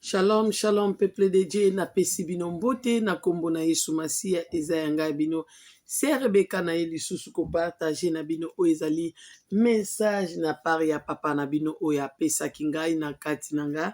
Shalom, shalom peuple de Dieu, napesi bino mbote na kombo na Yesu Masiya, eza ya ngai bino Sœur Rebecca na ye lisusu kopartage na bino oyo ezali message na part ya papa na bino oyo apesaki ngai na kati na ngai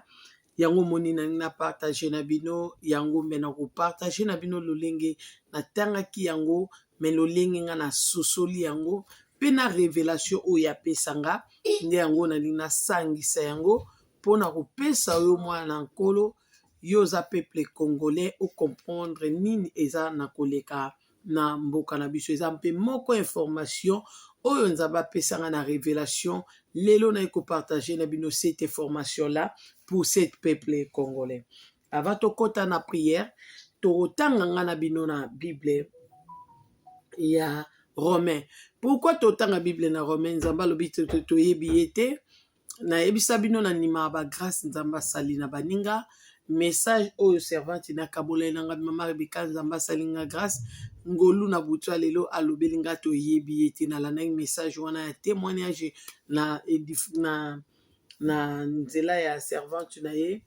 yango omoni na na partage na bino yango me na kopartage na bino lolenge natangaki yango me lolenge nga nasosoli yango mpe na revelation oyo apesa nga nde yango nalingi nasangisa yango mpo na kopesa yo mwana na Nkolo, yo oza peuple congolais o comprendre nini eza na koleka na mboka na biso. Eza mpe moko information oyo Nzambe apesa nga na revelation lelo naye ko partager na bino cette information là pour cette peuple congolais. Avant tokota na prière, tokotanga nga na bino na Bible ya Romain. Pourquoi totanga Bible na Romain? Nzambe alobi toyebi ye te. Nayebisa bino na ndimaka ba grace Nzambe asali na baninga. Message oyo servante nakabolaki na nga mama Rebecca, Nzambe asali nga grace ngolu na butu ya lelo alobeli nga toyebi ye te. Nalandaki message wana ya témoignage na, na, na nzela ya servante na ye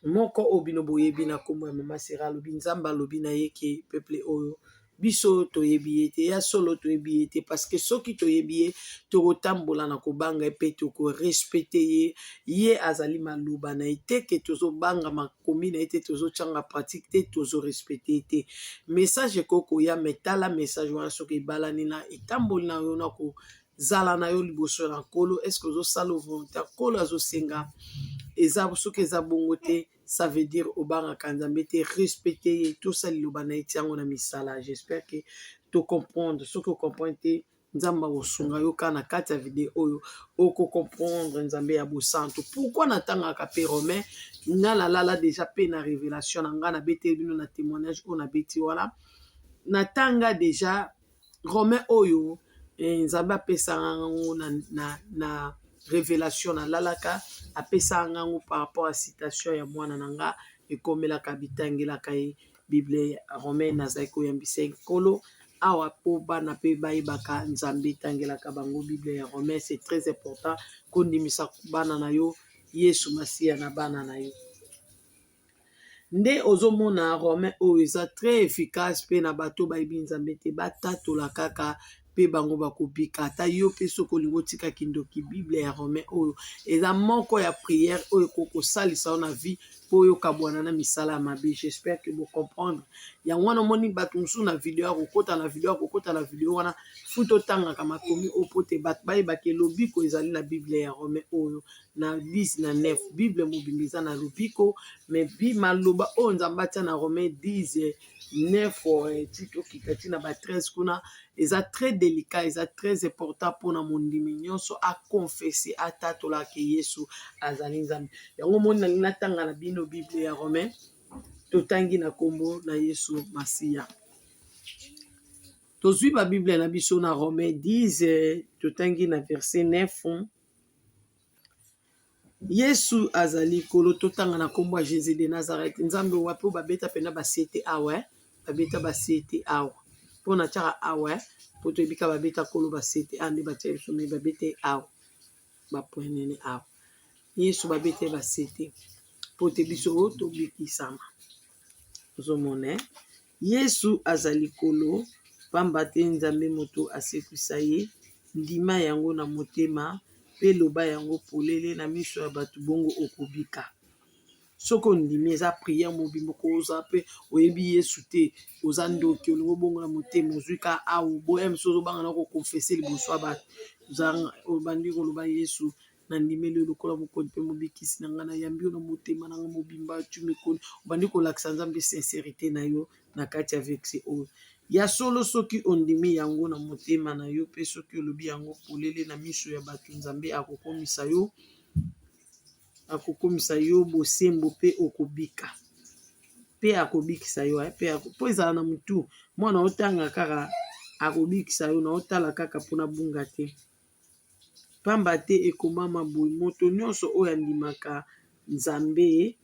moko oyo bino boyebi na nkombo ya mama Sera. Alobi Nzambe alobi na ye ke peuple oyo biso toyebi ye te. Ya solo toyebi ye te, parce que soki toyebi ye tokotambola na kobanga ye mpe tokorespecte ye. Ye azali maloba na ye te ke tozobanga makomi na ye te, tozotyanga pratique te, tozorespecte ye te. Message ekoki koya, me tala message wana soki ebalani na etamboli na yo na kozala na yo liboso na Nkolo, est-ce ozosala volonté Nkolo azosenga? Eza soki eza bongo te, ça veut dire obangaka Nzambe te. Respecte ye, tosala liloba na ye, tiango na misala. J'espère que tocomprendre. Soki ocomprendre te, Nzambe akosunga yo kaka na kati ya video oyo okocomprendre Nzambe ya bosantu. Pourquoi natangaka mpe Romain? Nga nalala déjà mpe na révélation na nga nabeteli bino na témoignage oyo nabeti wana. Natanga déjà Romain oyo Nzambe apesaka yango na révélation nalalaka, apesaka ngango par rapport à citation ya mwana na nga ekomelaka bitangelaka ye Bible Romain. Nazali koyambisa Nkolo awa mpo bana mpe bayebaka Nzambe, etangelaka bango Bible ya Romain. C'est très important kondimisa bana na yo Yesu Masiya na bana na yo. Nde ozomona Romain oyo eza très efficace mpe na bato bayebi Nzambe te, batatola kaka mpe bango bakobika. Ata yo mpe soki olingi otika kindoki, Bible ya Romain oyo eza moko ya prière oyo ekoki kosalisa yo na vie mpo oyokabwana na misala ya mabe. J'espère que bocomprendre yango wana. Omoni bato mosusu na video ya kokota na video ya kokota na video wana, futi otangaka makomi oyo po te bato bayebaka lobiko ezali na Bible ya Romain oyo na 10 na 9. Bible mobimba eza na lobiko, mais bi maloba oyo Nzambe atia na Romain 10 9 ti tokita ntina ba 13 kuna eza très délicat, eza très important mpona mondimi nyonso aconfesse, atatolaka Yesu azali Nzambe. Yango omoni nalingi natanga na bino Bible ya Romain. Totangi na nkombo na Yesu Masiya. Tozwi babible na biso na Romain 10, totangi na verset 9. Yesu azali Nkolo. Totanga na nkombo ya Jésus de Nazareth. Nzambe wapi oyo babeta mpena basete awa, babeta basete awa mpo na tiaka awa mpo toyebika babeta Nkolo basete awa nde batia biso me babete awa bapoint nene awa. Yesu babete basete mpo te biso tobikisama. Ozomona Yesu azali Nkolo, pamba te Nzambe moto asekwisa ye. Ndima yango na motema mpe loba yango polele na miso ya bato, bongo okobika. Soki ondimi, eza prière mobimba. Okoza mpe oyebi Yesu te, oza ndoki, olingi obongola motema, ozwi ka awa boya mosusu, ozobanga na koconfesser liboso ya bato, obandi koloba: "Yesu, nandimeli yo lokola mokonzi mpe mobikisi na ngai, nayambi yo na motema na ngai mobimba." Tu mikoni obandi kolakisa Nzambe sincérité na yo na kati ya verset oyo. Ya solo, soki ondimi yango na motema na yo mpe soki olobi yango polele na miso ya bato, Nzambe akokomisa yo bosembo mpe okobika mpe akobikisa yo. Mpe mpo ezala na motu mwana otanga kaka akobikisa yo na otala kaka mpona bunga te, pamba te ekomama boye: "Moto nyonso oyo andimaka Nzambe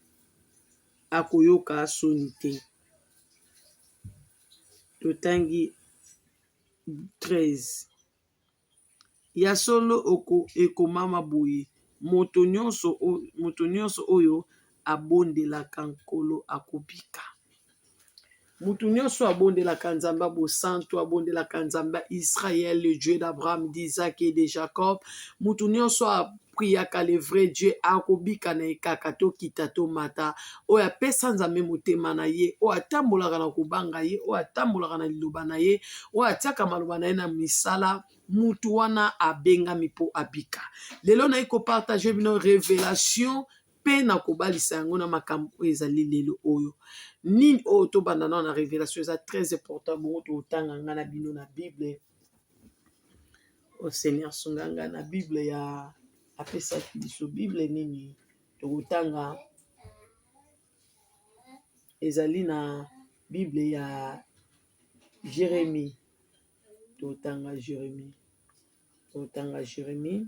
akoyoka soni te." Totangi 13. Ya solo, ekomama boye: "Moto nyonso oyo abondelaka Nkolo akobika. Mutu nyonso abondelaka Nzambe ya bosantu, abondelaka Nzambe ya Israël, le Dieu d'Abraham, d'Isaac et de Jacob. Mutu nyonso apriaka le vrai Dieu, akobika na ye kaka tokita tomata. Oyo apesa Nzambe motema na ye, oyo atambolaka na kobanga ye, oyo atambolaka na liloba na ye, oyo atiaka maloba na ye na misala, mutu wana abengami mpo abika. Lelo naye kopartage bino revelation mpe na kobalisa yango na makambo oyo ezali lelo oyo. Nini oyo tobanda nao na revelation eza très important, bongo totanga nga na bino na Bible. O Seigneur sunga nga na Bible ya apesaki biso Bible nini tokotanga ezali na Bible ya Jeremie. Totanga Jeremie. Totanga Jeremie.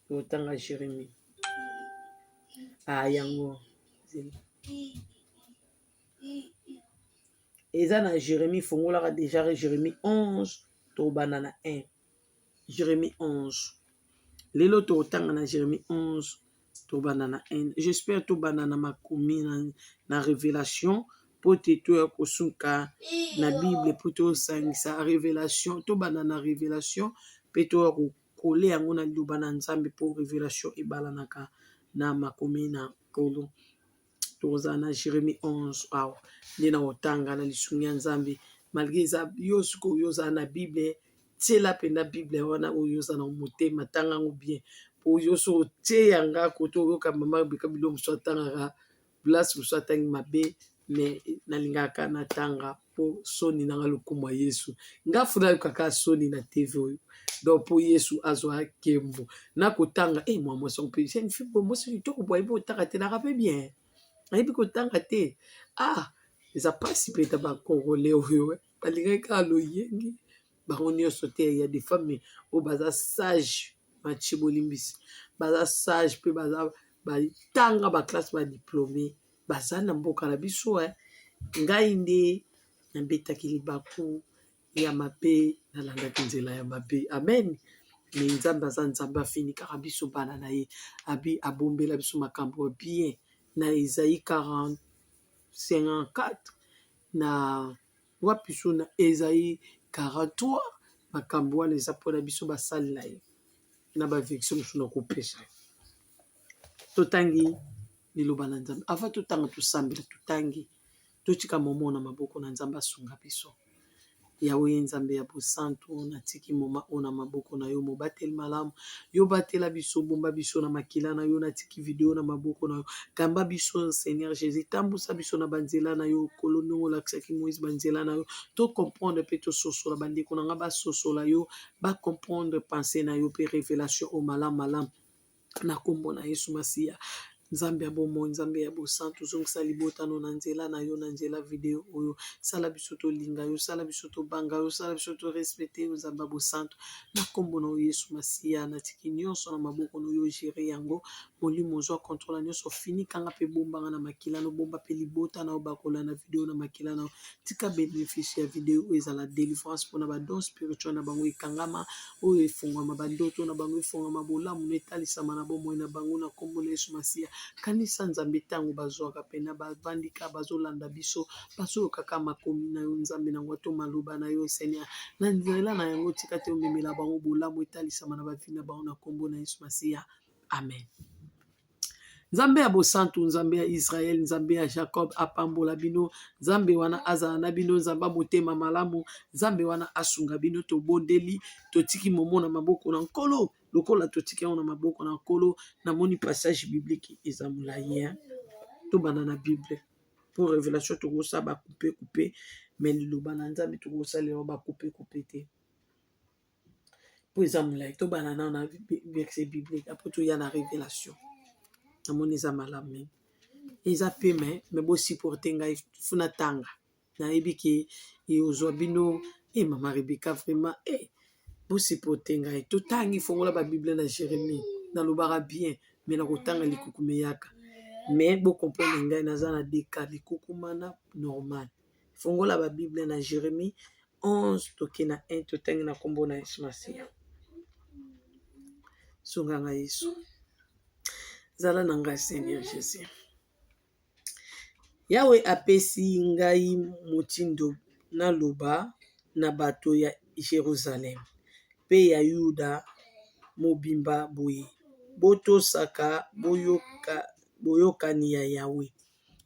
Totanga Jeremie. Ah yango. Eza na Jeremie fongolaka deja Jeremie 11 tobanda na 1. Jeremie 11. Lelo totanga na Jeremie 11 tobanda na 1. J'espère tobanda na makomi na révélation mpo te toya kosuka na Bible mpo tosangisa révélation, tobanda na révélation mpe toya kokole yango na liloba na Nzambe mpo révélation ebalanaka na makomi na Nkolo. Tokozala na Jeremie 11 awa nde na kotanga na lisungi ya Nzambe malgré eza yo sikoyo yo ozala na Bible tiela mpenza Bible wana oyo oza na motema tanga yango bien po yo so otie yanga kote oyoka mama Rebecca biloko mosusu atangaka place mosusu atangi mabe me nalingaka natanga mpo soni nanga lokumu ya Yesu nga funa ayokaka soni na TV oyo donc mpo Yesu azwa nkembo nakotanga e mwa mwasi yango mpe jeune fille boye mwasi kitoko boye ayebi kotanga te naka mpe bien ayebi kotanga te ah eza mpasi mpenza bakongole oyo balingaki kaka loyenge bango nyonso te ya des femmes oyo baza sage machi bolimbisi baza sage mpe baza batanga baklasse badiplome baza na mboka na biso eh. Ngai nde nabetaki libaku ya mabe nalandaki nzela ya mabe amen me Nzambe aza Nzambe afinikaka biso bana na ye abi abombela biso makambo ya bien na Esaïe 40 54 na wapi so na Esaïe 43 makambo wana eza mpona biso basali na ye na baversion mosusu na kopesa totangi liloba na Nzambe avant totanga tosambela totangi totika momo na maboko na Nzambe asunga biso. Yawe Nzambe ya bosantu natiki moma oyo na maboko na yo mobateli malamu yo batela biso bomba biso na makila na yo natiki video na maboko na yo kamba biso Seigneur Jésus tambusa biso na banzela na yo kolo ndenge olakisaki Moïse banzela na yo to comprendre mpe tososola bandeko na nga basosola yo ba comprendre pensée na yo mpe révélation oyo malamu malamu na nkombo na Yesu Masiya. Nzambe ya bomoi, Nzambe ya bosantu, zongisa libota no na nzela na yo, na nzela video oyo. Sala biso tolinga yo, sala biso tobanga yo, sala biso torespecte yo, Nzambe ya bosantu. Na nkombo na yo Yesu Masiya, natiki nyonso na maboko na yo, gere yango. Molimo ozwa contrôle nyonso, finikanga mpe bombanga na makila no, bomba mpe libota na yo bakolanda video na makila na yo. Tika benefice ya video oyo ezala delivrance mpona ba don spirituel na bango ekangama oyo efongwama bandoto na bango efongwama bolamu no etalisama na bomoi na bango na nkombo na Yesu Masiya. Kanisa Nzambe ntango bazwaka pena bavandika bazolanda biso bazoyokaka makomi na yo Nzambe na yango to maloba na yo Seigneur na nzela na yango tika te omemela bango bolamu etalisama na bavi na bango na nkombo na Yesu Masiya. Amen. Nzambe ya bosantu, Nzambe ya Israel, Nzambe ya Jacob apambola bino. Nzambe wana azala na bino, Nzambe ya motema malamu, Nzambe wana asunga bino. Tobondeli, totiki momo na maboko na Nkolo, lokola totiki yango na maboko na Nkolo. Namoni passage biblique eza molai, hein? Tobanda na Bible po revelation tokosala ba coupe coupe, mais liloba na Nzambe tokosalela ba coupe coupe te. Po eza molai tobanda nano na verset biblique apres toya na révélation namoni eza malamu mingi eza pe me bosupporte ngai funa tanga nayebi ke ozwa bino e mama Rebecca vraiment e bosupporte ngai totangi fongola babible na Jérémie nalobaka bien me nakotanga likukuma eyaka me bocomprendre ngai naza na deka likukuma na normal fongola babible na Jérémie 11 toke na 1 totangi na nkombo na Yesu Masiya sunga nga Yesu. Zala na ngai Seigneur Jesus. Yawe apesi ngai motindo naloba na bato ya Jerusalem pe ya Yuda mobimba boye, Botosaka boyokani ya Yawe.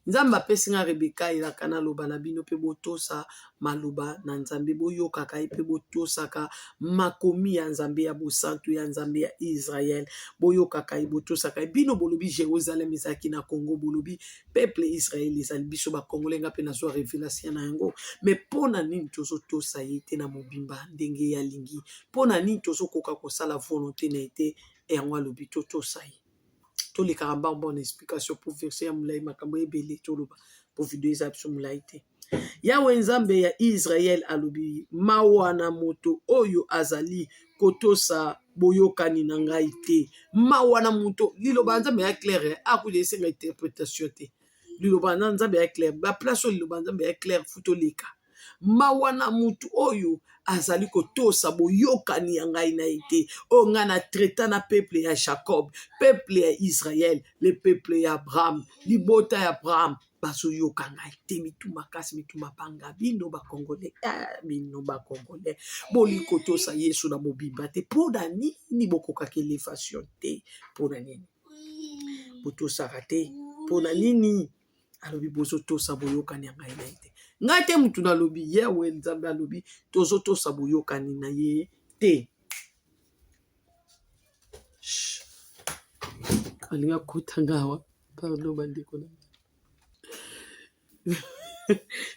Nzambe apesi nga Rebecca elaka naloba na bino pe botosa maloba na Nzambe, boyokaka ye pe botosaka makomi ya Nzambe ya bosantu ya Nzambe ya Israël, boyokaka ye botosaka ye. Bino bolobi Jerusalem ezalaki na Congo, bolobi peuple Israël ezali biso ba Congolais, nga pe nazwa revelation na yango. Mais pona nini tozotosa ye te na mobimba ndenge ye alingi? Pona nini tozokoka kosala volonte na ye te? Yango alobi totosa ye. Tolekaka mbangu mbangu na explication po verse ya molai makambo ebele toloba po video eza biso molai te. Yawe Nzambe ya Israël alobi, mawa na moto oyo azali kotosa boyokani na ngai te. Mawa na moto, liloba ya Nzambe ya clair, akuja esenga interpretation te. Liloba na Nzambe ya clair, ba place oyo liloba ya Nzambe ya clair faut toleka. Mawa na mutu oyo azali kotosa boyokani ya ngai na ye te, oyo ngai na traita na peuple ya Jacob, peuple ya Israël, le peuple ya Abraham, libota ya Abraham, bazoyoka ngai te. Mitu makasi, mitu mabanga, bino ba Congolais, bino ba Congolais, bolingi kotosa Yesu na mobimba te. Mpo na nini bokokaka elevation te? Mpo na nini botosaka te? Mpo na nini? Alobi bozotosa boyokani ya ngai na ye te. Ngai te mutu nalobi, Yawe Nzambe alobi tozotosa boyokani na ye te. Alingi akota nga awa, pardon bandeko na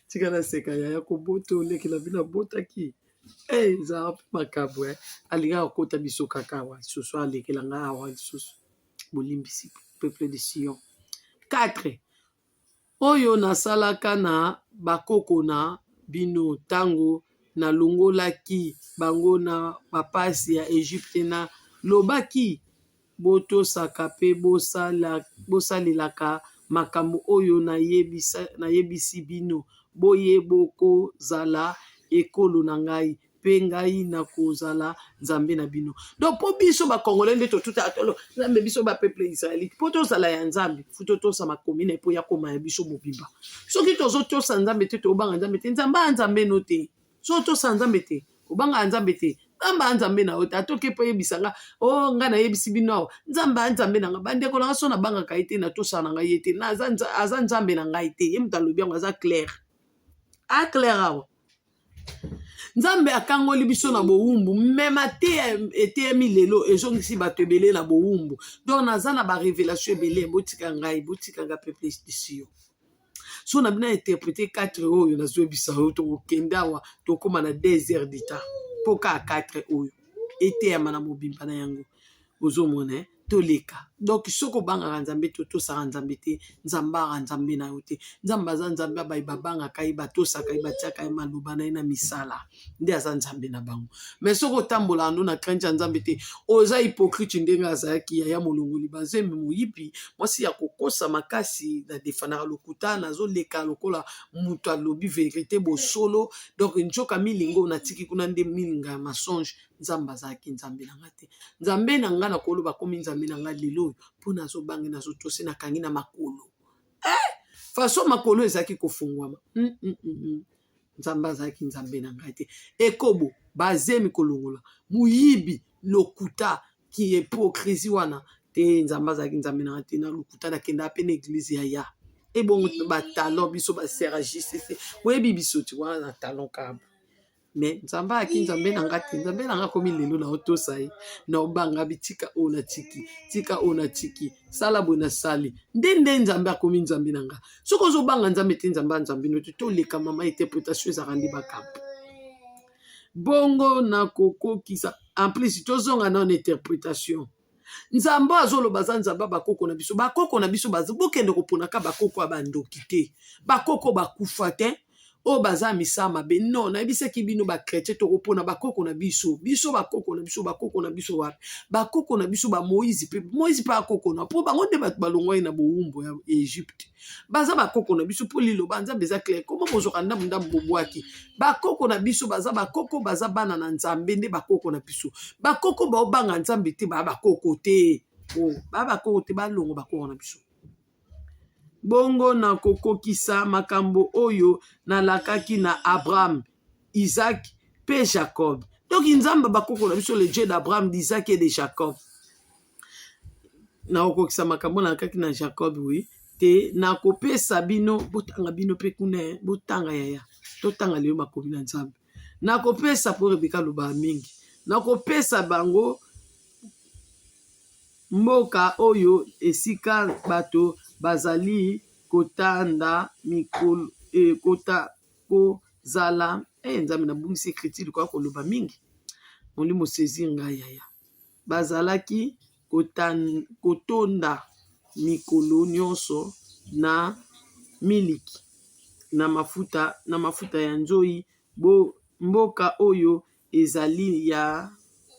tika naseka yaya kobota oleki na bino abotaki eh, ezalaka mpe makambo eh. Alingaka akota biso kaka awa lisusu, alekela nga awa lisusu. Bolimbisi peuple de Sion. 4 oyo nasalaka na bakoko na bino tango nalongolaki bango na bapasi ya Egypte, nalobaki, Botosaka pe bosalelaka makambo oyo nayebisi bino, boye bokozala ekolo na ngai, pe ngai nakozala Nzambe na bino. Donc po biso ba Congolais nde totutaka tolo Nzambe, biso ba peuple israélite, po tozala ya Nzambe, faut totosa makomi na ye po ya koma ya biso mobimba. Soki tozotosa Nzambe te, tobanga Nzambe te, Nzambe a Nzambe no te. Soki otosa Nzambe te, obangaka Nzambe te, Nzambe a Nzambe na yo te. Ata oke po oyebisa nga, oh nga nayebisi bino awa, Nzambe a Nzambe na nga. Bandeko na nga, so nabangaka ye te, natosaka na ngai ye te, aza Nzambe na ngai te. Ye moto alobi yango, aza clair. A clair awa. Nzambe akangoli biso na bowumbu, me mateya eteyami lelo ezongisi bato ebele na bowumbu. Donc naza na ba revelation ebele, botika ngai, botika ngai peuple de Sion. So na bino interprete 4 oyo nazoyebisa yo, tokokende awa tokóma na 2 heures du temps mpo kaka 4 oyo eteyama na mobimba na yango. Ozomona eh? Toleka. Donc soki obangaka Nzambe te, otosaka Nzambe te, Nzambe aka Nzambe na yo te. Nzambe aza Nzambe ya baye babangaka ye, batosaka ye, batiaka ye maloba na ye na misala, nde aza Nzambe na bango. Mais soki otambolaka ndo na crainte ya Nzambe te, oza hypocrite ndenge azalaki yaya molongoli bazemi, moyibi, mwasi ya kokosa makasi, na defanaka lokuta, nazoleka lokola moto alobi verite bosolo. Donc nzoka milinga oyo natiki kuna nde milinga ya mensonge. Nzambe azalaki Nzambe na nga te. Nzambe na nga nakoloba akomi Nzambe na nga lelo oyo mpo nazobanga, nazotose, nakangi na makolo. Façon makolo ezalaki kofungwama. Nzambe azalaki Nzambe na ngai te. Ekobo, bazemi kolongola, moyibi, lokuta, ki hypocrisie wana te. Nzambe azalaki Nzambe na ngai te. Na lokuta nakendaka pe na eglise ya ya. Ebongo ba talon biso ba sœur ya JCC. Boyebi biso ti wana na talon kaka. Mais Nzambe ayaki Nzambe na nga te. Nzambe na nga akomi lelo na otosa ye, na obanga bitika oyo natiki, tika oyo natiki, sala boye nasali. Nde nde Nzambe akomi Nzambe na nga. Soki ozobanga Nzambe te, Nzambe ya Nzambe no te. Toleka mama, interpretation ezalaka nde makambo. Bongo nakokokisa. En plus tozonga na interpretation. Nzambe azoloba aza Nzambe ya bakoko na biso. Bakoko na biso baza, bokende koponaka bakoko ya bandoki te, bakoko bakufa te, oyo baza misala mabe. Non, nayebisaki bino ba chrétien tokopona bakoko na biso. Biso bakoko na biso, bakoko na biso wapi? Bakoko na biso ba Moïse pe, Moïse pe akoko na, po bango nde bato balongwaki na bowumbu ya Egypte. Baza bakoko na biso po liloba Nzambe eza clair. Comment bozwaka ndambu ndambu bobwaki? Bakoko na biso baza bakoko, baza bana na Nzambe nde bakoko na biso. Bakoko baobanga Nzambe te, ba bakoko te. Oh, ba bakoko te, balongo bakoko na biso. Bongo nakokokisa makambo oyo nalakaki na Abraham, Isaac mpe Jacob. Donc Nzambe bakoko na biso, le Dieu d'Abraham, d'Isaac et de Jacob. Nakokokisa makambo nalakaki na Jacob, oui. Te nakopesa bino, botanga bino mpe kuna, eh, botanga yaya. Totanga lelo makomi na Nzambe. Nakopesa mpo Rebeka alobaka mingi. Nakopesa bango Mboka oyo esika bato bazali kotanda mikolo ekota kozala eh Nzambe nabungisi ecriture likoya koloba mingi molimo saisir ngai yaya bazalaki kotonda mikolo nyonso na miliki na mafuta na mafuta ya nzoyi bo mboka oyo ezali ya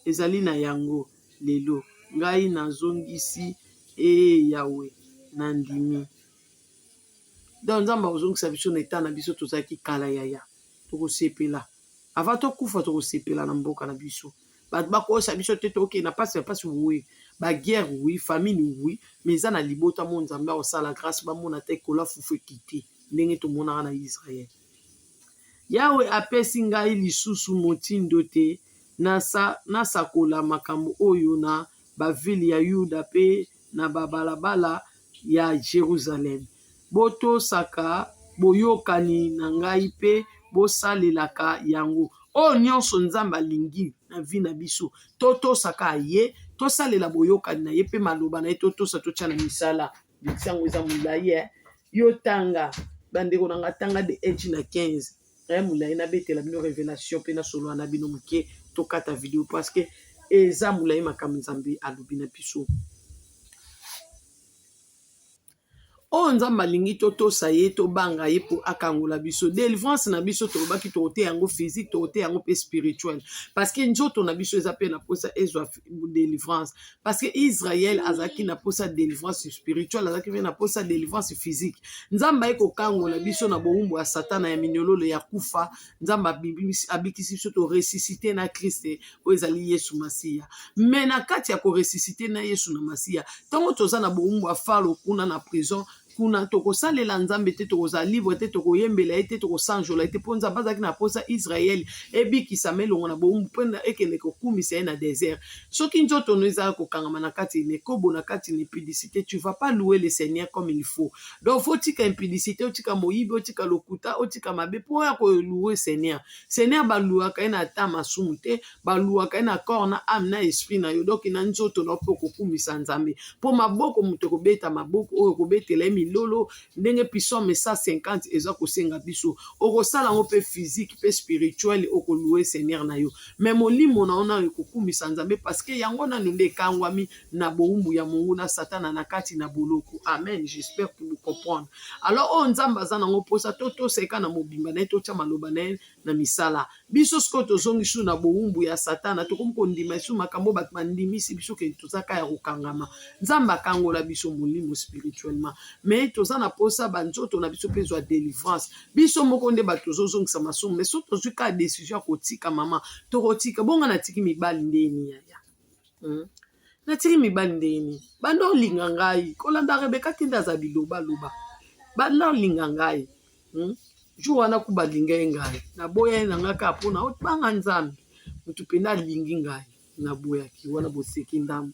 ezali na yango lelo ngai nazongisi ee Yawe nandimi. Donc Nzambe akozongisa biso na etat na biso tozalaki kala yaya tokosepela avant tokufa tokosepela na mboka na biso bato bakosa biso te tokende na pasi na pasi oui ba guerre oui famine oui mais eza na libota mo Nzambe akosala grâce bamona te kola fufu ekiti ndenge tomonaka na Israël. Yawe apesi ngai lisusu motindo te nasakola makambo oyo na bavile ya Yuda mpe na babalabala ya Jerusaleme, Botosaka boyokani na ngai mpe bosalelaka yango. Oyo nyonso Nzambe alingi na vie na biso, totosaka ye, tosalela boyokani na ye mpe maloba na ye, totosa, totya na misala. Verse yango eza molai eh. Yo tanga bandeko na nga tanga de 1 ti na 15 eh, molai nabetela bino revelation mpe nasolola na bino moke tokata video parce que eza molai makambo Nzambe alobi na biso. Oyo Nzambe alingi totosa ye, tobanga ye mpo akangola biso. Delivrance na biso tolobaki tokoteya yango physique, tokoteya yango mpe spirituel parce que nzoto na biso eza mpe na mposa ezwa delivrance. Parce que Israël azalaki na posa delivrance spirituelle, azalaki mpe na posa delivrance physique. Nzambe aye kokangola biso na bowumbu ya Satana, ya minyololo ya kufa. Nzambe abikisi biso, to ressuscite na Christ oyo ezali Yesu Masiya. Mais na kati ya ko ressuscite na Yesu na Masiya, ntango toza na bowumbu ya Falo kuna na prison kuna, tokosalela Nzambe te, tokozala libre te, tokoyembela ye te, tokosanjola ye te, mpo Nzambe azalaki na posa Israël ebikisama elongo na bowumbu mpo ekende kokumisa ye na desert. Soki nzoto no eza kokangama na kati na ekobo, na kati na impudicité, tu vas pas louer le Seigneur comme il faut. Donc faut otika impudicité, otika moyibi, otika lokuta, otika mabe mpo oya ko louer Seigneur. Seigneur balouaka ye na ata masumu te, balouaka ye na corps na ame na esprit na yo, donc na nzoto na yo mpe okokumisa Nzambe. Mpo maboko moto ekobeta maboko oyo okobetela ye milolo ndenge psaume 150 eza kosenga biso, okosala yango mpe physique mpe spirituel, okoloue Seigneur na yo. Mais molimo na yo nano ekokumisa Nzambe parce que yango nano nde ekangwami na bowumbu ya monguna Satana na kati na boloko. Amen, j'espère que vous comprendre. Alors oyo Nzambe aza nango mposa totoseka na mobimba na ye, totya maloba na ye na misala. Biso sikoyo tozongi su na bowumbu ya Satana, tokomi kondima esu makambo bato bandimisi biso ke toza ka ya kokangama. Nzambe akangola biso molimo spirituellement, mais toza na posa ba nzoto na biso pe ezwa delivrance. Biso moko nde bato tozozongisa masumu, mais soki tozwi kaka decision ya kotika mama, tokotika. Bonga natiki mibali ndeni yaya? Natiki mibali ndenge nini? Banda olinga ngai, kolanda Rebecca te nde aza biloba loba. Banda olinga ngai. Jour wana ku balinga ye ngai, naboya ye na ngai kaka mpona obanga Nzambe. Motu mpenza alingi ngai, naboyaki wana boseki ndambo.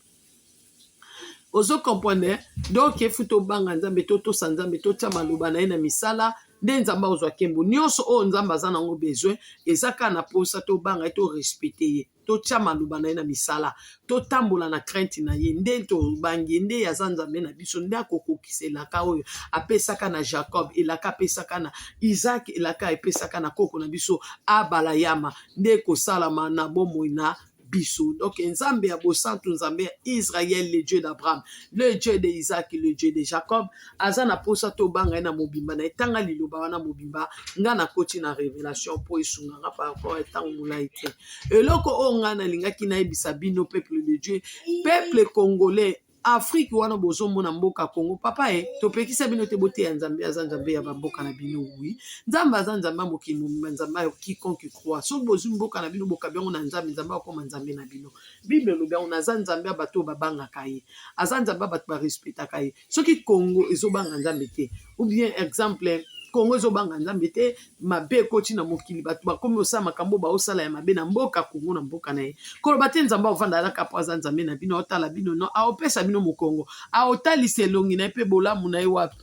Ozo comprendre? Donc efu tobanga Nzambe, totosa Nzambe, totia maloba na ye na misala, nde Nzambe akozwa nkembo. Nyonso oyo Nzambe aza nango besoin, eza kaka na posa tobanga ye, torespecte ye, totia maloba na ye na misala, totambola na crainte na ye, nde tobangi ye, nde aza Nzambe na biso, nde akokokisa elaka oyo apesaka na Jacob, elaka apesaka na Isaac, elaka epesaka na koko na biso Abalayama, nde ekosalama na bomoi na biso. Donc Nzambe ya bosantu, Nzambe ya Israël, le Dieu d'Abraham, le Dieu de Isaac, le Dieu de Jacob, aza na posa tobanga ye na mobimba na ye. Tanga liloba wana mobimba, nga nakoti na révélation mpo esunga nga par rapport ya ntango molai te. Eloko oyo nga nalingaki nayebisa bino, peuple de Dieu, peuple congolais, Afrique wana bozomona mboka Congo papa e topekisa bino te boteya Nzambe aza Nzambe ya bamboka na bino oui Nzambe aza Nzambe ya mokili mobimba Nzambe ya quiconque croit soki bozwi mboka na bino bokabi yango na Nzambe Nzambe akoma Nzambe na bino Bible elobi yango naza Nzambe ya bato oyo babangaka ye aza Nzambe ya bato barespectaka ye soki Congo ezobanga Nzambe te ou bien exemple Congo ezobanga Nzambe te mabe ekoti na mokili bato bakomi kosala makambo baosala ya mabe na mboka Congo na mboka na ye koloba te Nzambe aovanda alaka mpo aza Nzambe na bino aotala bino no aopesa bino mokongo aotalisa elongi na ye mpe bolamu na ye wapi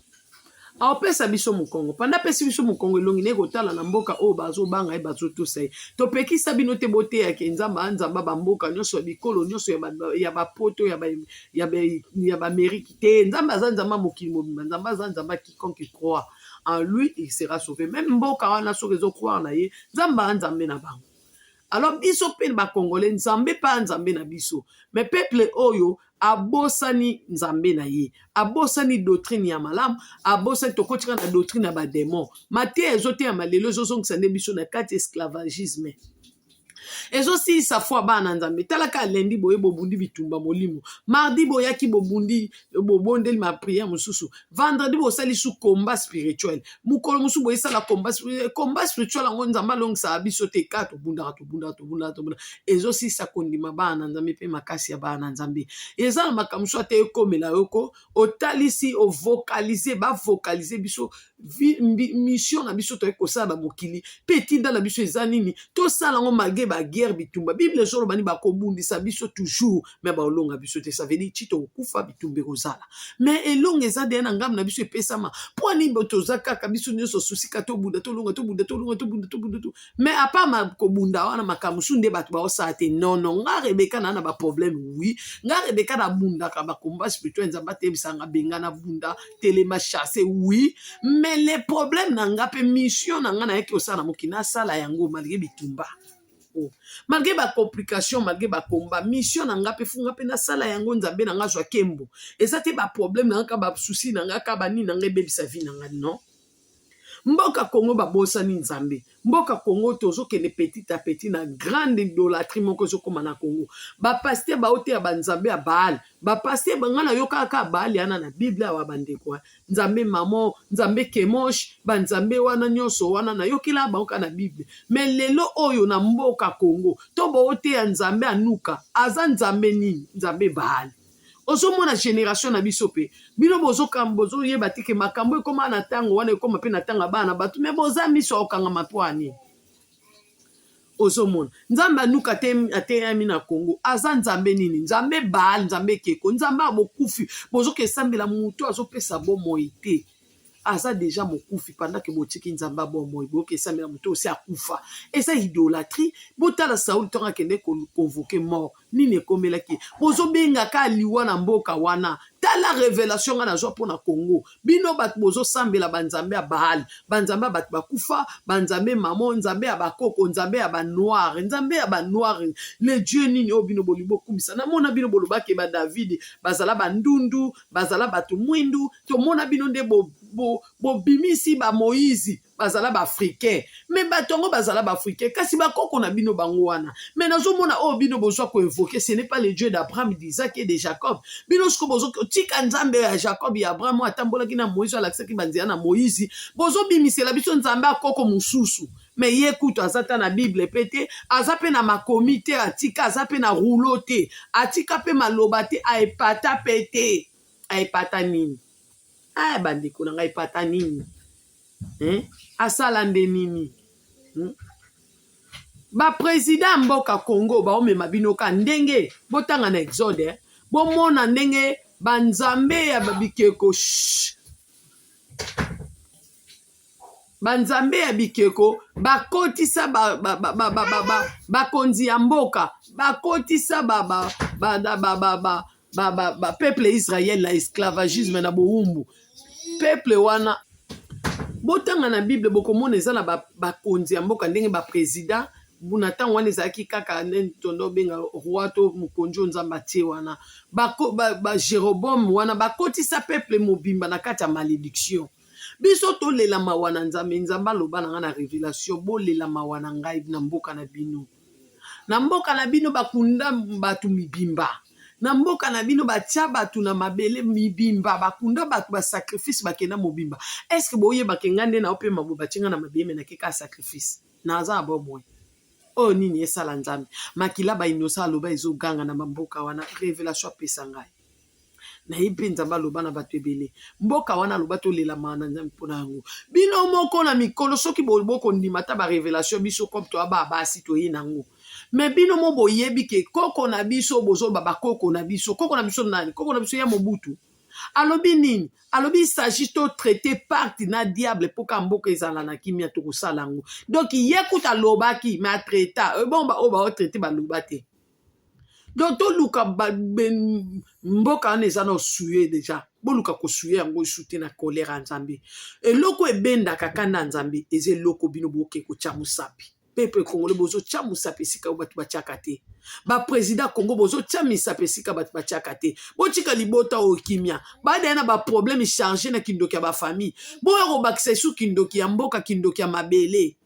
aopesa biso mokongo panda apesi biso mokongo elongi na ye kotala na mboka oyo bazobanga ye bazotosa ye topekisa bino te boteyake nzambe a nzambe bamboka nyonso ya bikolo nyonso ya bapoto ya baamerike te nzambe aza nzambe ya mokili mobimba nzambe aza nzambe ya quiconque croit en lui il sera sauvé même mboka wana soki ezocroire na ye nzambe a nzambe na bango alors biso mpe bacongolais nzambe mpe a nzambe na biso mais peuple oyo abosani nzambe na ye abosani doctrine ya malamu abosani tokotika na doctrine ya badémon mateya ezoteyama lelo ezozongisa nde biso na kati esclavagisme ezosilisa foi bana na nzambe talaka lundi boye bobundi bitumba molimo mardi boyaki bobundi bobondeli maprière mosusu vendredi bosali su combat spirituel mokolo mosusu boyesala combat spirituel yango nzambe alongisaka biso te ka tobundaka tobundaka tobundaka tobundaka ezosilisa kondima bana na nzambe mpe makasi ya bana na nzambe eza na makambo mosusu ate ekomela yoko otalisi ovocaliser bavocaliser biso mission na biso toyei kosala na mokili mpe etinda na biso eza nini tosala yango malgré baguerre bitumba bible ezoloba nini bakobundisa biso toujours mais baolonga biso te ça veut dire ti tokokufa bitumba ekozala mais elonga eza deya na ngambo na biso epesama mpo nini toza kaka biso nyonso susika tobunda tolonga tobunda tolonga tobunda tobunda mais à part kobunda wana makambo mosusu nde bato baosala te nono nga rebeka na na baproblème oui nga rebeka nabundaka bacombat spirituel nzambe ateyebisanga benga nabunda telema chasse oui mais le problème na nga mpe mission na nga nayaki kosala na mokili nasala yango malgré bitumba oh. Malgré bacomplication malgré bacombat mission na nga mpe funga mpe nasala yango nzambe na nga azwa nkembo eza te baproblème na nga ka basusi na nga ka banini na nga ebebisa vie na nga non mboka kongo babosani nzambe mboka kongo tozokende petit à petit na grande idolâtrie moko ezokóma na kongo bapasteur baoteya banzambe ya baal bapasteur banga nayoka kaka baal yana na bible awa bandeko nzambe mamo nzambe kemosh banzambe wana nyonso wana nayokela bango kaka na bible mais lelo oyo na mboka kongo to baoteya nzambe anuka aza nzambe nini nzambe baal ozomona génération na biso mpe bino bozoyeba te ke makambo ekóma na ntango wana ekóma mpe na ntango ya bana bato mais boza miso akokangama mpo ani ozomona nzambe anuka ateyami na kongo aza nzambe nini nzambe baal nzambe ekeko nzambe ya bokufi bozoka esambela motu azopesa bomoi te aza déjà mokufi pendant ke botiki nzambe abomoi boyoka esambela motu osi akufa eza idolâtrie botala saul ntongo akende koconvoquer mort nini ekomelaki bozobengaka liwa na mboka wana tala révélation nga nazwa mpona congo bino bato bozosambela banzambe ya baal banzambe ya bato bakufa banzambe mamo nzambe ya bakoko nzambe ya banoir nzambe ya banoir le dieu nini oyo bino bolingi bokumisa namona bino bolobaki badavid bazala bandundu bazala bato mwindu tomona bino nde bobimisi bo, bo bamoïse bazala baafricain mais bato yango bazala baafricain kasi bakoko na bino bango wana mais nazomona oyo bino bozwa koinvoquer ce n'est pas le dieu d'abraham d'isaac et de jacob bino siko bozotika nzambe ya jacob ya abraham oyo atambolaki na moïse oyo alakisaki banzela na moïse bozobimisela biso nzambe akoko mosusu mais ye kutu aza ta na bible mpe te aza mpe na makomi te atika aza mpe na rouleau te atika mpe maloba te aepata mpe te aepata nini aya bandeko na ngai epata nini eh? asala nde nini Baprésident ya mboka congo baomema bino ka ndenge botanga na exode eh? Bomona ndenge banzambe ya bikeko banzambe ya bikeko bakotisa bakonzi ya mboka bakotisa bapeuple israel na esclavagisme na bowumbu peuple wana botanga na bible bokomona eza na bakonzi ya mboka ndenge baprésident na ntango wana ezalaki kaka nde tondo obenga roi to mokonzi oyo nzambe atie wana bajeroboam wana bakotisa peuple mobimba na kati ya malédiction biso tolela mawa na nzambe nzambe aloba na ngai na révélation bolela mawa na ngai na mboka na bino na mboka na bino bakunda bato mibimba. Na mboka na bino batia bato na mabele mibimba, bakunda bato ba sacrifice bakenda mobimba. Est ce que boyeba ke nga nde nao pema boye batie nga na mabele mais nake kaka sacrifice? Naza na bomoi. Oyo nini esala Nzambe? Makila ba innocent aloba ezo ganga na ba mboka wana. Revelation apesa ngai. Nayebi mpe Nzambe aloba na bato ebele. Mboka wana aloba tolela mawa na Nzambe mpo na yango. Bino moko na mikolo soki bokondima ata ba revelation biso comme toa ba basi toye na yango. Mais bino mo boyebi ke koko na biso bozoloba ba koko na biso. Koko na biso nani? Koko na biso ya Mobutu. Alobi nini? Alobi il s'agit to traiter pacte na diable mpo ka mboka ezala na kimia tokosala yango. Donc ye kuta alobaki mais atraita. Bon ba oyo ba traiter baloba te. Donc toluka ba, ben, mboka wana eza na suye deja. Boluka kosuye yango esu te na colère ya Nzambe. Eloko ebendaka kanda ya Nzambe eza eloko bino boke kotya mosapi. Peuple congolais bozotya mosapi esika oyo bato batyaka te. Ba président Congo bozotya misapi esika bato batyaka te. Botika libota oyo kimia. Badaya na ba problème chargé na kindoki ya ba famille. Boya kobakisa esu kindoki ya mboka, kindoki ya mabele.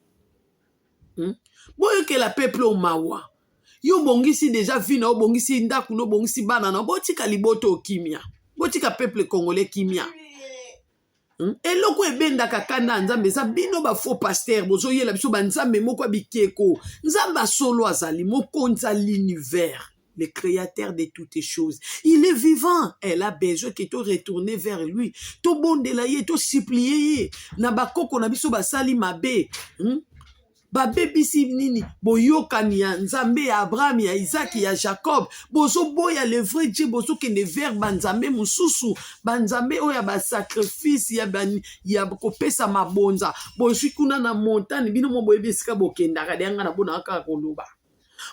Boyokela peuple oyo mawa. Yo obongisi deja vie na yo, obongisi ndako na obongisi bana na botika libota oyo kimia. Botika peuple congolais kimia. Eloko ebendaka kanda ya Nzambe eza bino ba faux pasteur bozoyela biso ba nzambe moko ya bikeko. Nzambe ya solo azali mokonzi ya l'univers, le créateur de toutes choses. Il est vivant. Elle a besoin que to retourner vers lui. To bondela ye, to supplier ye. Na bakoko na biso basali mabe. Babebisi nini boyokani ya Nzambe ya Abraham, ya Isaac, ya Jacob. Bozoboya le vrai Dieu, bozokende vers banzambe mosusu, banzambe oyo ya basacrifice, ya kopesa mabonza. Bozwi kuna na montagne, bino mo boyebi esika bokendaka, deya nga na bonaka kaka koloba.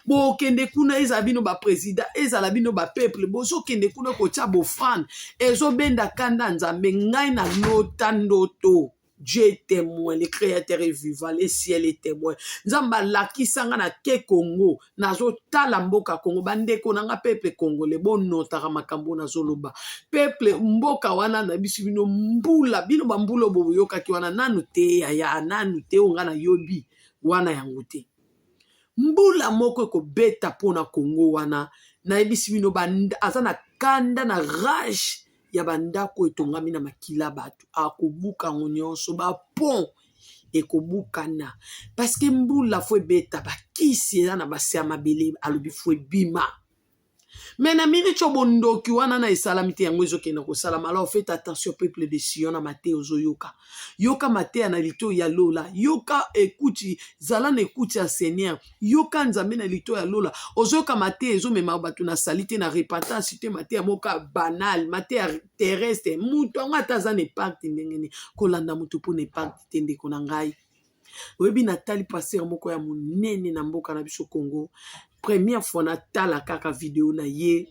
Bokende kuna, ezala bino ba président, ezala bino ba peuple, bozokende kuna kotia bofrande, ezobenda kanda Nzambe. Ngai na lota ndoto. Dieu est témoin, le créateur est vivant, le ciel est témoin. Nzambe alakisa nga na ke Congo, nazotala mboka Congo, bandeko na nga peuple congolais, bonotaka makambo nazoloba. Peuple mboka wana na biso bino mbula, bino ba mbula boyokaki wana nanu te ya nanu te oyo nga nayobi wana yango te. Mbula moko ekobeta mpona Congo wana, nayebisi bino aza na kanda na rage ya bandako etongami na makila bato, akobuka yango nyonso, ba pont ekobukana parce que mbula fo ebeta, bakisi eza na base ya mabele, alobi fo ebima. Mais na minute oyo bondoki wana na esalami te, yango ezokende kosalama. Alors faites attention peuple de Sion, na mateya ozoyoka, yoka mateya na litoyi ya lola, yoka ekuti, zala na ekuti ya Seigneur, yoka Nzambe na litoyi ya lola. Ozoyoka mateya ezomema bato na sali te, na repentance te, mateya moko banal, mateya terrestre. Moto yango ata aza na impact ndenge nini, kolanda moto mpo na impact te, ndeko na ngai. Oyebi, natali pasteur moko ya monene na mboka na biso Congo, première fois natala kaka video na ye,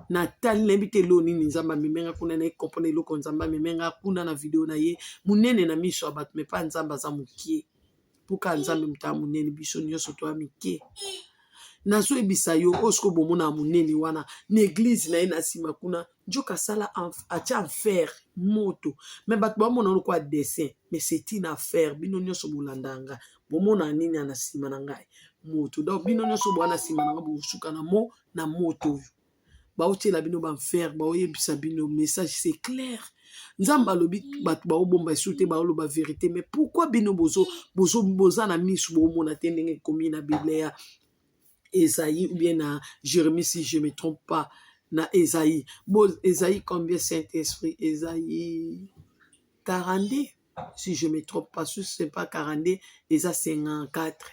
natali, nayebi te eloko nini Nzambe amemenga kuna, naye comprendre eloko Nzambe amemenga kuna na video na ye. Monene na miso ya bato, me pa Nzambe aza mokie, mpoka Nzambe moto ya monene, biso nyonso toya mike. Nazoyebisa yo oyo sikoyo bomona ya monene wana na église na ye na nsima kuna, nzoka asala atia enfer moto, me bato bamona lokola dessin, mais c'est une affaire. Bino nyonso bolanda nga, bomona nini na nsima na ngai? Moto. Donc bino nyonso boa na nsima na ngai, bosuka na mo na moto oyo baotiela bino baenfer. Baoyebisa bino message, c'est clair. Nzambe alobi bato baobomba esu te, baoloba vérité. Mais pourquoi bino bozo, bozo, boza na misu boomona te? Ndenge ekomi na Bible ya Esaïe ou bien na Jérémie, si je me trompe pas, na Esaïe. Bon, Esaïe combien, Saint-Esprit? Esaïe 42, si je me trompe pas. Si ce n'est pas 42, Esaïe 54.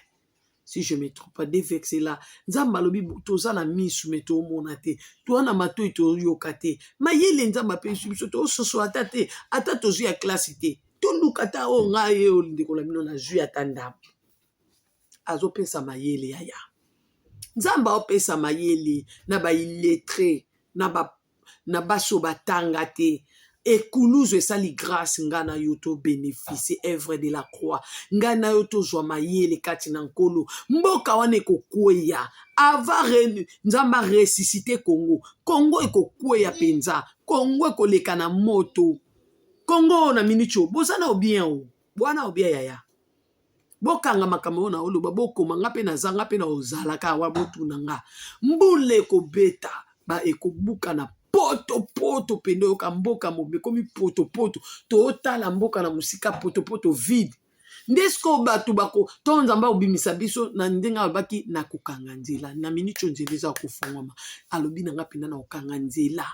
Si je me trompe pas, deux versets là. Nzambe alobi toza na misu me toomona te, toza na matoi toyoka te, mayele Nzambe apesi biso tososo ata te, ata tozwi ya klase te, toluka ata oyo ngai oyo ndeko na bino nazwi ata ndambo. Azopesa mayele yaya, Nzambe aopesa mayele na baillettré, na basi oyo batanga te. Ekuluzu esali grâce ngai na yo tobénéficie œuvre de la croix, ngai na yo tozwa mayele kati na Nkolo. Mboka wana ekokweya ava Nzambe aressuscite Congo. Congo ekokweya mpenza, Congo ekoleka na moto. Congo na miniti oyo boza na obien o bwana obien yaya, bokanga makambo oyo na oloba, bokoma nga mpe naza nga mpe na ozalaka awa, botuna nga. Mbula ekobeta. Ba ekobukana potopoto mpenza, oyoka mboka mobimba ekomi potopoto, tootala mboka na mosika, potopoto vide. Nde sikoyo bato bako to Nzambe akobimisa biso na ndenge alobaki na kokanga nzela. Na miniti oyo nzela eza kofungwama, alobi na nga mpenza na kokanga nzela,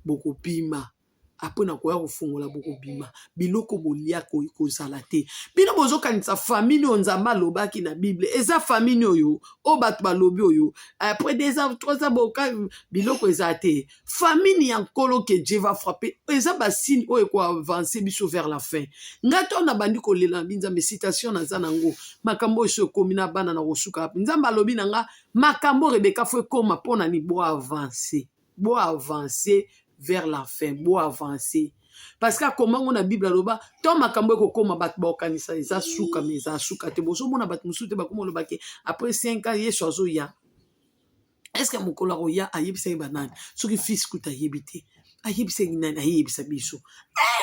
bokobima apres na koya kofungola, bokobima, biloko bolia kozala te. Bino bozokanisa famine oyo Nzambe alobaki na Bible eza famine oyo oyo bato balobi oyo après 2 ans, 3 ans boka biloko eza te. Famine ya Nkolo que Dieu va frapper eza basigne oyo ekoavance biso vers la fin. Ngai to nabandi kolela na binzambe, citation naza nango, makambo oyo so ekomi na bana na kosuka. Nzambe alobi na nga makambo Rebeka fo ekoma mpo na ni bo avance, bo avance vers la fin, bo avance, parce que akomango na Bible, aloba to makambo ekokoma, bato bakokanisa eza suka, mais eza suka te. Bozomona bato mosusu te bakoma olobaki après 5 ans Yesu azoya. Est-ce mokolo akoya ayebisaki banani? Soki fils kuta ayebi te, ayebisaki nani? Ayebisa biso?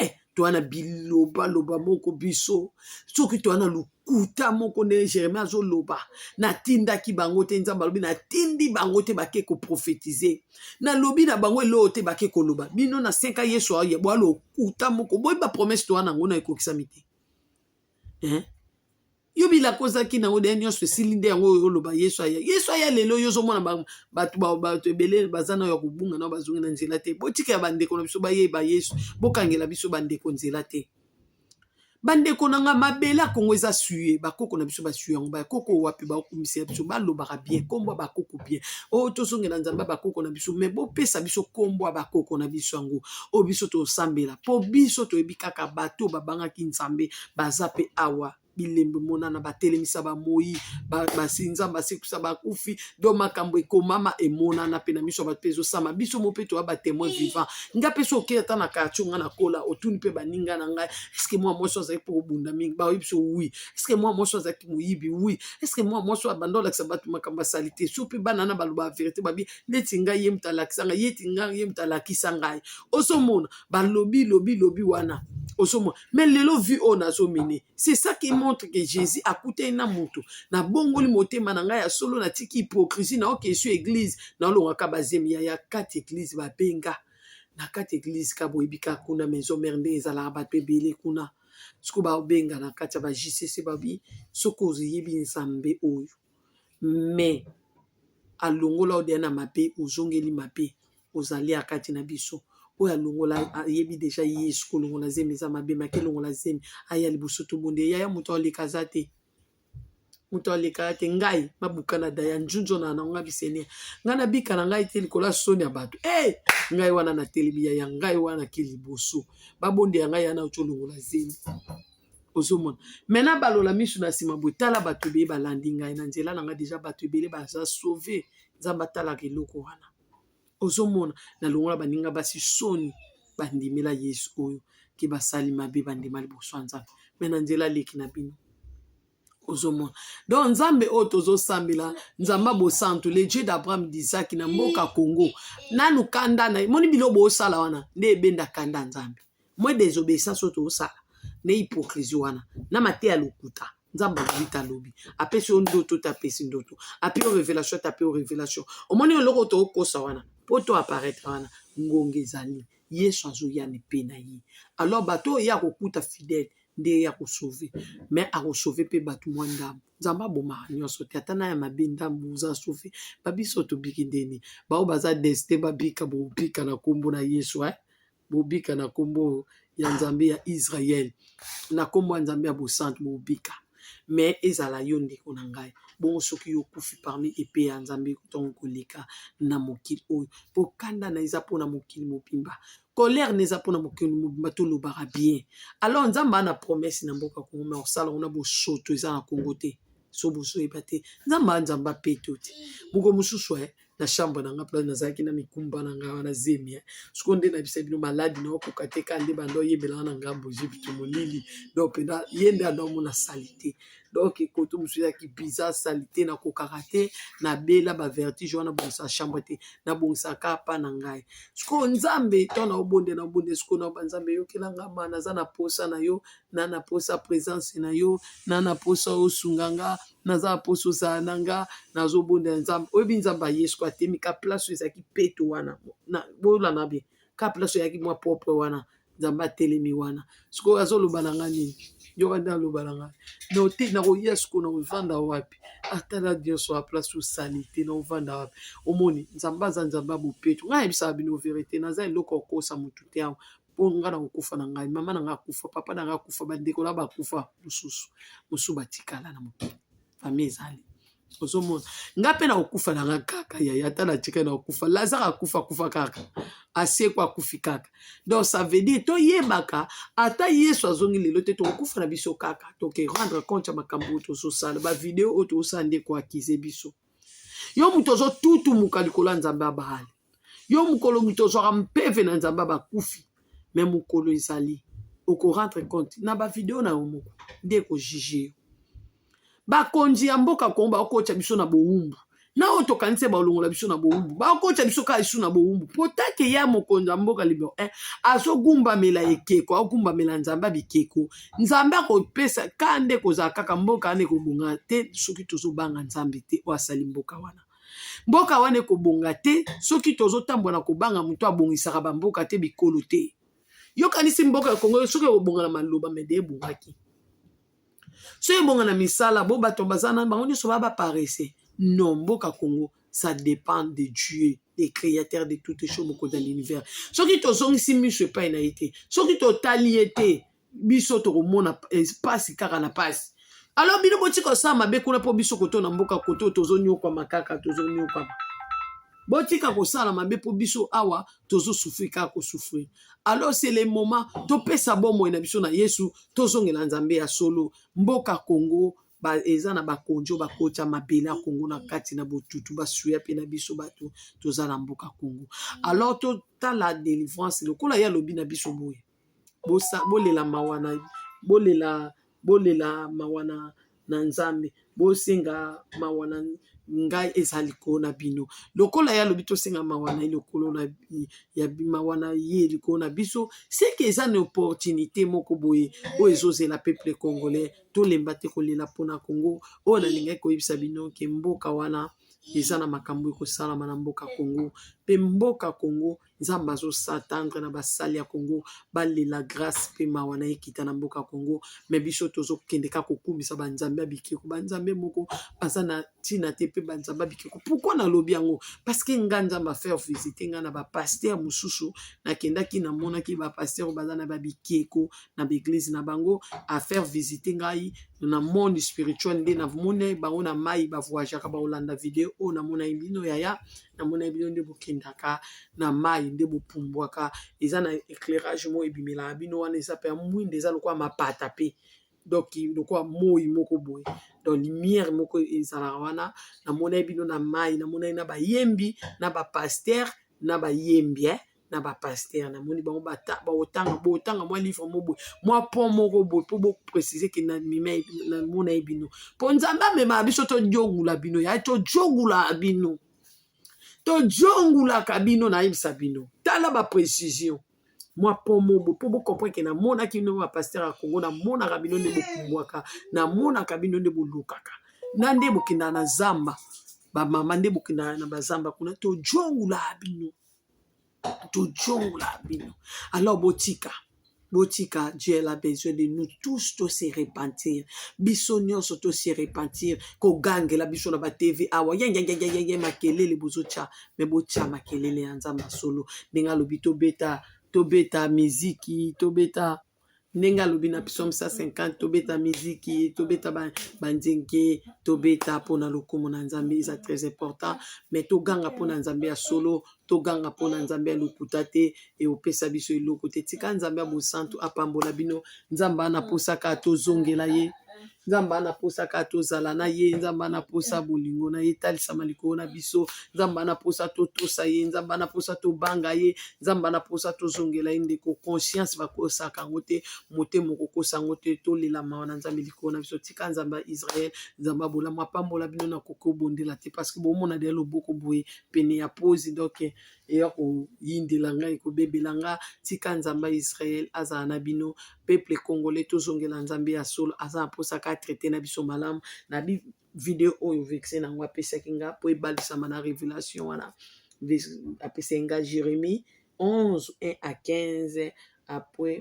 Eh, toa na bilobaloba moko biso, soki toa na lokuta moko nde Jérémie azoloba: natindaki bango te. Nzambe alobi: natindi bango te, bake koprophétiser, nalobi na bango eloko te, bake koloba bino na 5 Yesu aya. Boa lokuta moko, boyebi bapromesse toa nango na ekokisami te, hein? Yo bilaka ozalaki nango deya nyonso esili, nde yango oyo oloba Yesu aya, Yesu aya. Lelo yo ozomona bato, bato ebele baza na ya kobunga nao, bazongi na nzela te. Botika ya bandeko na biso bayeba Yesu, bokangela biso bandeko nzela te. Bandeko na nga, mabele ya Kongo eza suye, bakoko na biso basuye yango. Bakoko wapi baokumisa biso? Balobaka bien nkombo ya bakoko bien oyo tozongela Nzambe ya bakoko na biso, mais bopesa biso nkombo ya bakoko na biso yango oyo biso tosambela, mpo biso toyebi kaka bato babangaki Nzambe baza mpe awa. Bilembo emonana, batelemisa bamoi, basi Nzambe asekusa bakufi. Donc makambo ekomama, emonana mpe na miso ya bato mpe ezosama. Biso mo mpe toya batémoin vivant. Nga mpe so okei ata na quartier nga nakola, otuni mpe baninga na ngai: est-ce mwa mwasi azalaki mpo kobunda mingi? Baoyebi biso oui. Est-ce mwa mwasi azalaki moyibi? Oui. Est-ce mwa mwasi abanda olakisa bato makambo asali te? So mpe bana na baloba vérité, babi neti ngai ye moto alakisa ngai, yeti ngai ye moto alakisa ngai. Ozomona balobi lobi lobi wana, ozomona. Mais lelo vie oyo nazomene, c'est ça qui montre que Jésus akutani na moto. Nabongoli motema na ngai ya solo, natiki hypocrisie, naoke so église, naolongaka bazemi ya kati église, babenga na kati église ka boyebi kaka kuna maison mère ndenge ezalaka, bato ebele kuna. Soki babenga na kati ya ba JCC, babi soki oyebi Nzambe oyo, mais alongola odeya na mabe, ozongeli mabe, ozali ya kati na biso. Oyo alongola ayebi déjà Yesu, kolongola zemi eza mabe, maki elongola zemi, aya liboso tobonde. Yaya, moto aleka aza te, moto aleka te. Ngai mabuka na daya njunzo na nango nga bisenia, ngai nabika na ngai te likolo ya soni ya bato. E ngai wana natelemi, yaya, ngai wana ke liboso babonde ya ngai yana oti olongola zemi. Ozomona maintenant balola miso na nsima boye, tala bato ebele balandi ngai na nzela na ngai déjà, bato ebele baza sauve. Nzambe atalaka eloko wana. Ozomona nalongola baninga basi soni, bandimela Yesu oyo ke basali mabe, bandima liboso ya Nzambe, mais na nzela aleki na bino. Ozomona donc Nzambe oyo tozosambela, Nzambe bosantu, le Dieu d'Abraham, d'Isaac, na mboka Congo nanu kanda na moni biloko boosala wana nde ebenda kanda ya Nzambe. Mwa désobéissance oyo tozosala nde hypocrisie wana na mateya lokuta. Nzambe alobi te, alobi apesi yo ndoto te, apesi ndoto, api yo révélation te, api yo révélation. Omoni eloko tokokosa wana mpo to apparaître wana, ngonga ezali, Yesu azoya na epe na ye. Alors bato oyo ye akokuta fidèle nde ye akosauve, mais akosauve mpe bato mwa ndambo. Nzambe abomaka nyonso te, ata na ya mabe ndambo oza sauve. Babiso tobiki ndeni, bao baza destin babika, bobika na nkombo na Yesu, eh? Bobika na nkombo ya Nzambe ya Israel, na nkombo ya Nzambe ya bosantu, bobika. Mais ezala yo ndeko na ngai bongo, soki yo okufi parmi epe ya Nzambe ntongo koleka na mokili oyo, mpo kanda na eza mpona mokili mobimba, colère na eza mpona mokili mobimba. Tolobaka bien. Alors Nzambe ana promesse na mboka Kongo, mais osala ngo na bosoto eza na Kongo te. So bozoyeba te, Nzambe a Nzambe apeto te. Moko mosusu na chambre na nga, place nazalaki na mikumba na ngai wana, zemi sikoyo nde nayebisa bino maladi na okoka te, ka nde banda oyebelanga na ngambo Egypte molili. Donc mpenza ye nde anda omona sali te. Donc koto mosusu ezalaki bizarre, sali te, nakokaka te, nabela bavertige wana, bongisa chambre te, nabongisaka pa na ngai. Sikoyo Nzambe to na obonde na obonde, sikoyo na banzambe yokelanga ma naza na posa na yo, na posa présence na yo, na posa osunga nga, naza na posa ozala na nga. Nazobondela Nzambe, oyebi Nzambe aye sikoyo. atemi ka place oyo ezalaki peto wana. Bolanda bien, ka place oyo ezalaki mwa propre wana, Nzambe atelemi wana. Sikoyo azoloba na nga nini? Yoka nde aloba na ngai no te, nakoya sikoyo, nakovanda wapi? Atala nyonso ya place osali te, nakovanda wapi? Omoni, Nzambe aza Nzambe ya bopeto. Ngai nayebisaka bino verité, naza eloko ya kokosa motu te awa, mpo ngai nakokufa na ngai, mama na ngai akufa, papa na ngai akufa, bandeko na bakufa, mosusu mosusu batikala na mokili, famille ezali. Ozomona, nga mpe nakokufa na nga kaka, yaya, ata natikali nakokufa. Lazare akufa, akufa kaka, asekwa, akufi kaka. Donc ça veut dire toyebaka, ata Yesu azongi lelo te, tokokufa na biso kaka, toke rendre compte ya makambo oyo tozosala. Bavideo oyo tozosala nde koakize biso. Yo moto ozotutumuka likolo ya Nzambe ya Baale, yo mokolo moto ozwaka mpeve na Nzambe ya bakufi, me mokolo ezali okorendre compte na bavideo na yo moko nde ekojuge yo. Bakonzi ya mboka Kongo bakotya biso na bowumbu, na oyo tokanisi balongola biso na bowumbu, bakotya biso kaka lisu na bowumbu. Po take ya mokonzi ya mboka libero 1 azogumbamela ekeko, agumbamela Nzambe ya bikeko. Nzambe akopesa ka nde kozala kaka mboka wana ekobonga te soki tozobanga Nzambe te oyo asali mboka wana. Mboka wana ekobonga te soki tozotambola na kobanga moto abongisaka bamboka te, bikolo te. Yokanisi mboka ya Kongo soki ekobonga na maloba, mede ebongaki soki ebonga na misala, bo bato baza na bango nyonso baa baparese. Non, mboka Congo, ça dépend de Dieu, le créateur de toutes choses, mokonzi ya l'univers. Soki tozongisi miso epai na ye te, soki totali ye te, biso tokomona pasi kaka na pasi. Alors bino botika kosala mabe kuna, mpo biso koto na mboka koto tozonyokwama kaka, tozonyokwama. Botika kosala mabe, mpo biso awa tozosouffrir kaka kosouffrir. Alors c'est le moment topesa bomoi na biso na Yesu, tozongela Nzambe ya solo. Mboka Congo ba, eza na bakonzi oyo bakotya mabele ya Kongo na kati na botutu, basuya mpe na biso bato toza na mboka Kongo. Alors totala délivrance lokola ye alobi na biso boye: bolela mawa na bolela, bolela mawa na Nzambe, bosenga mawa na ngai eza likolo na bino. Lokola ye alobi tosenga mawa na ye likolo na ya mawa na ye likolo na biso, seke eza na opportunité moko boye oyo ezozela peuple congolais. Tolemba te kolela mpona Congo. Oyo nalingaki koyebisa bino ke mboka wana eza na makambo ekosalama na mboka Congo. Mpe mboka Congo, Nzambe azosatendre na basali ya Congo balela grâce mpe mawa na ekita na mboka Congo. Me biso tozokende kaka kokumisa banzambe ya bikeko, banzambe moko baza na ntina te, mpe banzambe ya bikeko. Pourquoi nalobi yango? Parce que nga Nzambe afaire visite nga na bapasteur mosusu. Nakendaki, namonaki bapasteur oyo baza na babikeko na baeglise na bango. Afaire visite ngai na monde spirituel, nde namoni bango na mai bavoyageaka. Bakolanda video oyo, namonaki bino, yaya, namonaki bino nde bokendaka na mai, nde bopumbwaka. Eza na éclairage moko ebimelaka bino wana, eza mpe ya mwinda, eza lokola mapata mpe donc lokola moi moko boye, donc lumière moko ezalaka wana. Namonaki bino na mai, namonaki na bayembi, na bapasteur, na bayembi, eh? Na bapasteur, namoni bango baotanga, botanga mwa livre mo boye, mwa pont moko boye, mpo boprécise ke namona ye bino. Mpo Nzambe amemaka biso, tojongula bino, ya tojongula bino, tojongulaka bino. Nayebisa bino, tala baprécision, mwa pont mo boye, mpo bocomprendre ke namonaki bino bapasteur ya Congo. Namonaka bino nde bopumbwaka, namonaka bino nde bolukaka na nde bokendaka na zamba, bamama nde bokendaka na bazamba kuna. Tojongula bino, tojongola bino. Alors botika, botika. Dieu a besoin de nous tous to se repentir, biso nyonso to se repentir. Kogangela biso na batv awa yengengengenge, makelele bozotya, me botya makelele ya Nzambe ya solo, ndenge alobi tobeta, tobeta miziki, tobeta ndenge alobi na Psaume 150, tobeta miziki, tobeta banzenge, tobeta mpona lokumu na Nzambe. Eza très important, mais toganga mpona Nzambe ya solo, toganga mpona Nzambe ya lokuta te, eopesa biso eloko te. Tika Nzambe ya bosantu apambola bino. Nzambe ana posaka tozongela ye, Nzambe ana posaka tozala na ye, Nzambe ana posa bolingo na ye etalisama likolo na biso, Nzambe ana posa totosa ye, Nzambe ana posa tobanga ye, Nzambe ana posa tozongela ye. Ndeko, conscience bakosaka yango te, motema okokosa yango te. Tolela mawa na Nzambe likolo na biso. Tika Nzambe ya Israel, Nzambe abolamu apambola bino. Nakoki obondela te parce que bomona deya loboko boye pene ya posi, donc eya koyindela ngai, ekobebela nga. Tika Nzambe ya Israel azala na bino. Peuple congolais, tozongela Nzambe ya solo. Aza na mposa ka traite na biso malamu na Video oyo verset na yango apesaki nga mpo ebalisama na révélation wana, apesaki nga Jérémie 11 1 à 15. Après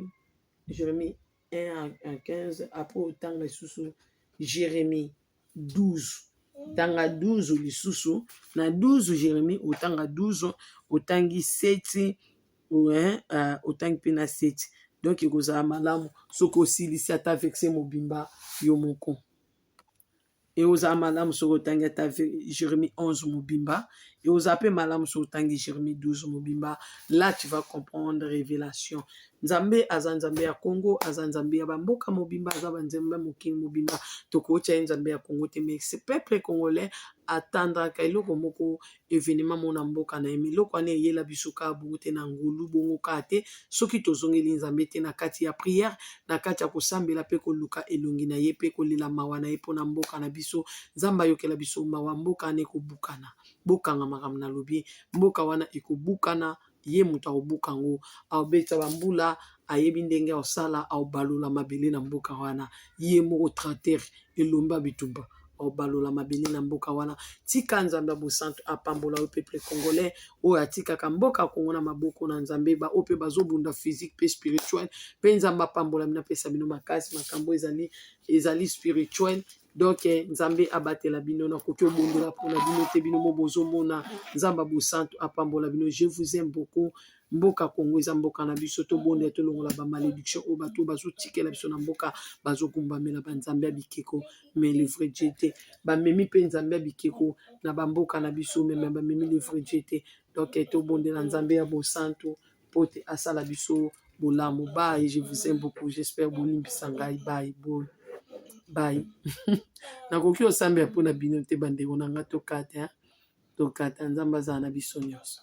Jérémie 1 à 15, après otanga lisusu Jérémie 12, tanga 12 lisusu. Na 12 Jérémie, otanga 12, otangi 7, otangi mpe na 7. Donc ekozala malamu soki osilisi ata verset mobimba yo moko. Ekozala malamu soki otangi ata Jérémie 11 mobimba. Ekozala mpe malamu soki otangi Jérémie 12 mobimba. Là, tu vas comprendre révélation. Nzambe aza Nzambe ya Congo, aza Nzambe ya bamboka mobimba, aza banzambe ya mokili mobimba. Tokotia ye Nzambe ya Congo te, mais ce peuple congolais atandraka eloko moko, événement mo na mboka na ye. Mais eloko wana eyela biso kaka bongo te, na ngolu bongo kaka te. Soki tozongeli Nzambe te na kati ya prière, na kati ya kosambela mpe koluka elongi na ye mpe kolela mawa na ye mpona mboka na biso, Nzambe ayokela biso mawa, mboka wana ekobukana. Bokanga makambo nalobi, mboka wana ekobukana. Ye moto akobuka yango, akobetisa bambula, ayebi ndenge akosala, akobalola mabele na mboka wana ye moko, tracteur elomba bitumba, akobalola mabele na mboka wana. Tika Nzambe ya bosantu apambola oyo peuple congolais oyo atikaka mboka Kongo na maboko na Nzambe, baoyo mpe bazobunda physique mpe spirituel mpe. Nzambe apambola bino, apesa bino makasi. Makambo ezali spirituel. Donc Nzambe abatela bino. Nakoki obondela mpona bino te, bino mo bozomona. Nzambe bosantu apambola bino. Je vous aime beaucoup. Mboka Kongo eza mboka na biso. Tobondela, tolongola bamalédiction oyo bato bazotikela biso na mboka. Bazogumbamela banzambe ya bikeko, mais le vrai Dieu te. Bamemi mpe nzambe ya bikeko na bamboka na biso, mais bamemi le vrai Dieu te. Donc tobondela Nzambe ya bosantu po te asala biso bolamu. Bye, je vous aime beaucoup. J'espère bolimbisa ngai. Bye bye. Nakoki osambela mpona bino te, bandeko na nga. Tokata, tokata. Nzambe azala na biso nyonso.